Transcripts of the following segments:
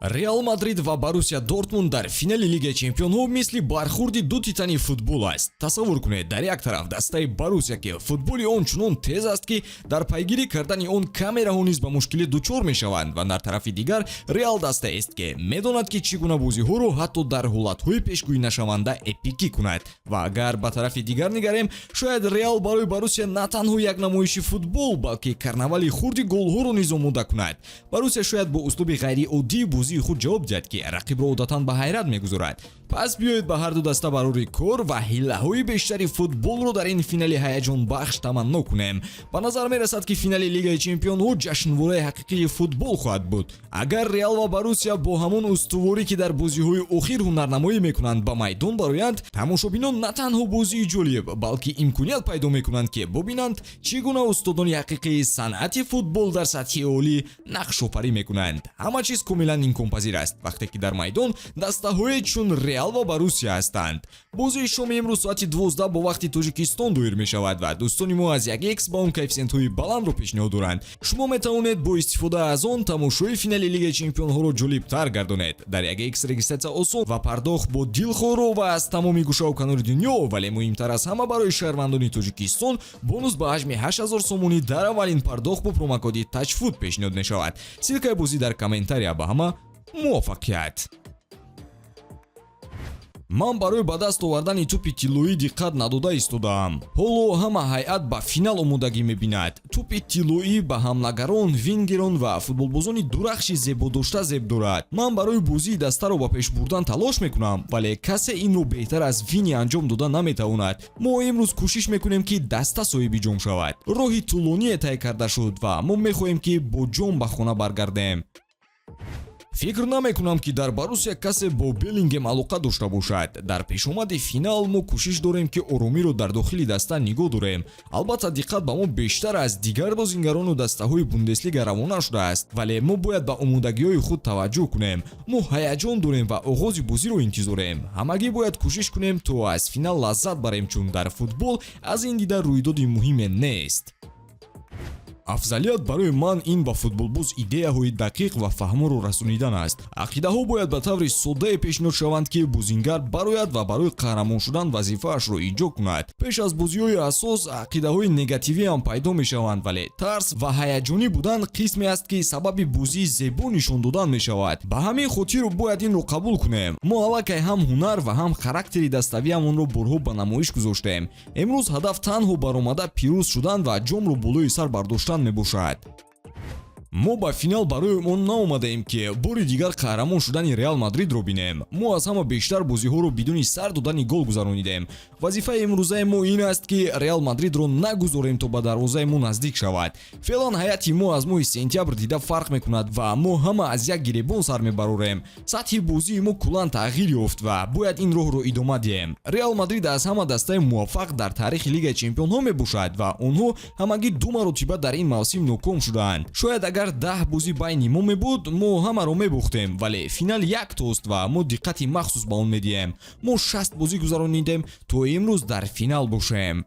Реал Мадрид ва Боруссия Дортмунд дар финали Лигаи чемпионҳо мисли бархурди ду титани футбол аст. Тасаввур кунед, дар як тараф дастаи Боруссия, ки футболи он чунон тез аст, ки дар пайгирӣ кардани он камераҳо низ ба мушкилӣ дучор мешаванд, ва дар тарафи дигар Реал дастаест, ки медонад, ки чӣ гуна бозиҳоро ҳатто дар ҳолатҳои пешгӯӣ нашаванда эпикӣ кунад. Ва агар ба тарафи дигар нигарем, шояд Реал барои Боруссия на танҳо як намоиши футбол, балки карнавали хурди голҳоро низ омода кунад. Боруссия шояд бо услуби ғайриоддии бозии худ ҷавоб диҳад, ки рақибро одатан ба ҳайрат мегузорад. Пас биёед, ба ҳарду даста барори кор ва ҳиллаҳои бештари футболро дар ин финали ҳаяҷонбахш таманно кунем. Ба назар мерасад, ки финали Лигаи чемпионҳо ҷашнвораи ҳақиқии футбол хоҳад буд. Агар Реал ва Боруссия бо ҳамон устуворӣ, ки дар бозиҳои охир ҳунарнамоӣ мекунанд, ба майдон бароянд, тамошобинон на танҳо бозии ҷолиб, балки имконият пайдо мекунанд, ки бубинанд, чӣ гуна устодони ҳақиқии санъати футбол дар сатҳи олӣ нақшофарӣ мекунанд. Ҳама чиз комилан имконпазир аст, вақте ки дар майдон дастаҳое чун Реал ва Боруссия ҳастанд. Бозии шоми имрӯз соати 12 бо вақти Тоҷикистон доир мешавад ва дӯстони мо аз 1x ба он коэффисиентҳои баландро пешниҳод доранд. Шумо метавонед бо истифода аз он тамошои финали Лигаи чемпионҳоро ҷолибтар гардонед. Дар 1x регистратсия осон ва пардохт бо дилхоҳро ва аз тамоми гӯшаву канори дунё, вале муҳимтар аз ҳама, барои шаҳрвандони Тоҷикистон бонус ба ҳаҷми 8000 сомонӣ дар аввалин пардохт бо промокоди ТАЧФУТ пешниҳод мешавад. Ссылкаи бозӣ дар комментария. Ба ҳама муваффақият! Ман барои ба даст овардани тӯпи тиллоӣ диққат надода истодаам. Ҳоло ҳама ҳайат ба финал омодагӣ мебинад. Тӯпи тиллоӣ ба ҳамлагарон, вингерон ва футболбозони дурахши зебодошта зеб дорад. Ман барои бозии дастаро ба пеш бурдан талош мекунам, вале касе инро беҳтар аз Вини анҷом дода наметавонад. Мо имрӯз кӯшиш мекунем, ки даста соҳиби ҷом шавад. Роҳи тӯлоние тай карда шуд ва мо мехоҳем, ки бо ҷом ба хона баргардем. Фикр намекунам, ки дар Боруссия касе бо Беллингем алоқа дошта бошад. Дар пешомади финал мо кӯшиш дорем, ки оромиро дар дохили даста нигоҳ дорем. Албатта, диққат ба мо бештар аз дигар бозингарону дастаҳои Бундеслига равона шудааст, вале мо бояд ба омодагиҳои худ таваҷҷӯҳ кунем. Мо ҳаяҷон дорем ва оғози бозиро интизорем. Ҳамагӣ бояд кӯшиш кунем, то аз финал лаззат барем, чун дар футбол аз ин дида рӯйдоди муҳиме нест. Афзалият барои ман ин ба футболбоз идеяҳои дақиқ ва фаҳморо расонидан аст. Ақидаҳо бояд ба таври соддае пешниҳод шаванд, ки бозингар барояд ва барои қаҳрамон шудан вазифаашро иҷро кунад. Пеш аз бозиҳои ҳассос ақидаҳои негативӣ ҳам пайдо мешаванд, вале тарс ва ҳаяҷонӣ будан қисме аст, ки сабаби бозии зебо нишон додан мешавад. Ба ҳамин хотир бояд инро қабул кунем. Мо аллакай ҳам ҳунар ва ҳам характери даставиамонро борҳо ба намоиш гузоштем. Имрӯз ҳадаф танҳо баромада, пирӯз шудан ва ҷомро болои сар бардоштан мебошад. Мо ба финал барои он наомадаем, ки бори дигар қаҳрамон шудани Реал Мадридро бинем. Мо аз ҳама бештар бозиҳоро бидуни сар додани гол гузаронидем. Вазифаи имрӯзаи мо ин аст, ки Реал Мадридро нагузорем, то ба дарвозаи мо наздик шавад. Феълан ҳайати мо аз моҳи сентябр дида фарқ мекунад ва мо ҳама аз як гиребон сар мебарорем. Сатҳи бозии мо куллан тағйир ёфт ва бояд ин роҳро идома диҳем. Реал Мадрид аз ҳама дастаи муваффақ дар таърихи Лигаи чемпионҳо мебошад ва онҳо ҳамагӣ ду маротиба дар ин мавсим ноком шудаанд. Шояд агар 10 бозӣ байни мо мебуд, мо ҳамаро мебохтем, вале финал яктост ва мо диққати махсус ба он медиҳем. Мо 60 бозӣ гузаронидем, то имрӯз дар финал бошем.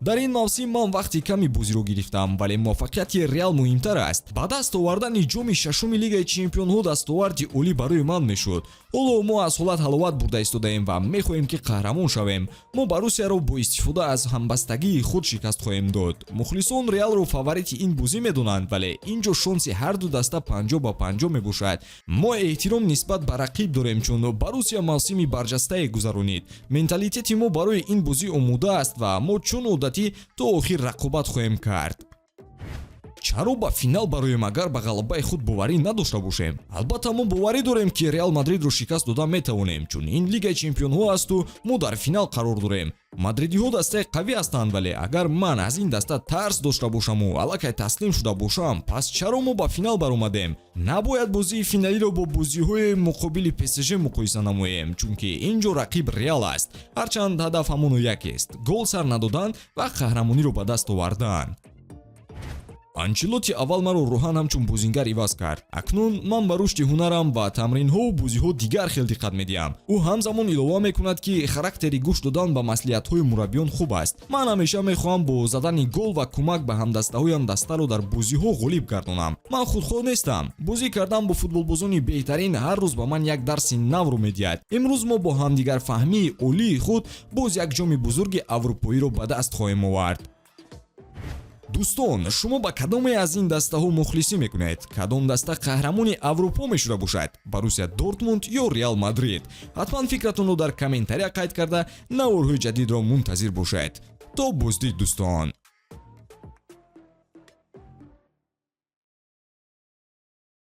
Дар ин мавсим ман вақти ками бозиро гирифтам, вале муваффақияти Реал муҳимтар аст. Ба даст овардани ҷоми шашуми Лигаи чемпионҳо дастоварди олӣ барои ман мешуд. Ҳоло мо аз ҳолат ҳаловат бурда истодаем ва мехоҳем, ки қаҳрамон шавем. Мо Боруссияро бо истифода аз ҳамбастагии худ шикаст хоҳем дод. Мухлисон Реалро фаворити ин бозӣ медонанд, вале ин ҷо шонси ҳарду даста 50 ба 50 мебошад. Мо эҳтиром нисбат ба рақиб дорем, чун Боруссия мавсими барҷастае гузаронид. Менталитети мо барои ин бозӣ омода аст ва мо чун одатӣ то охир рақобат хоҳем кард. Чаро ба финал бароем, агар ба ғалабаи худ боварӣ надошта бошем? Албатта, мо боварӣ дорем, ки Реал Мадридро шикаст дода метавонем, чун ин Лигаи чемпионҳо асту мо дар финал қарор дорем. Мадридиҳо дастаи қавӣ ҳастанд, вале агар ман аз ин даста тарс дошта бошаму аллакай таслим шуда бошам, пас чаро мо ба финал баромадем? Набояд бозии финалиро бо бозиҳои муқобили ПСЖ муқоиса намоем, чунки ин ҷо рақиб Реал аст. Ҳарчанд ҳадаф ҳамоно якест: гол сар надодан ва қаҳрамониро ба даст овардан. Анчелоти аввал маро рӯҳан ҳамчун бозингар иваз кард. Акнун ман ба рушди ҳунарам ва тамринҳову бозиҳо дигар хел диққат медиҳам. Ӯ ҳамзамон илова мекунад, ки характери гӯш додан ба маслиҳатҳои мураббиён хуб аст. Ман ҳамеша мехоҳам бо задани гол ва кӯмак ба ҳамдастаҳоям дастаро дар бозиҳо ғолиб гардонам. Ман худхоҳ нестам. Бозӣ кардан бо футболбозони беҳтарин ҳар рӯз ба ман як дарси навро медиҳад. Имрӯз мо бо ҳамдигарфаҳмии олии худ боз як ҷоми бузурги аврупоиро ба даст хоҳем овард. Дӯстон, шумо ба кадоме аз ин дастаҳо мухлисӣ мекунед? Кадом даста қаҳрамони Аврупо мешуда бошад, Боруссия Дортмунд ё Реал Мадрид? Ҳатман фикратонро дар комментария қайд карда, наворҳои ҷадидро мунтазир бошед. То боздид, дӯстон.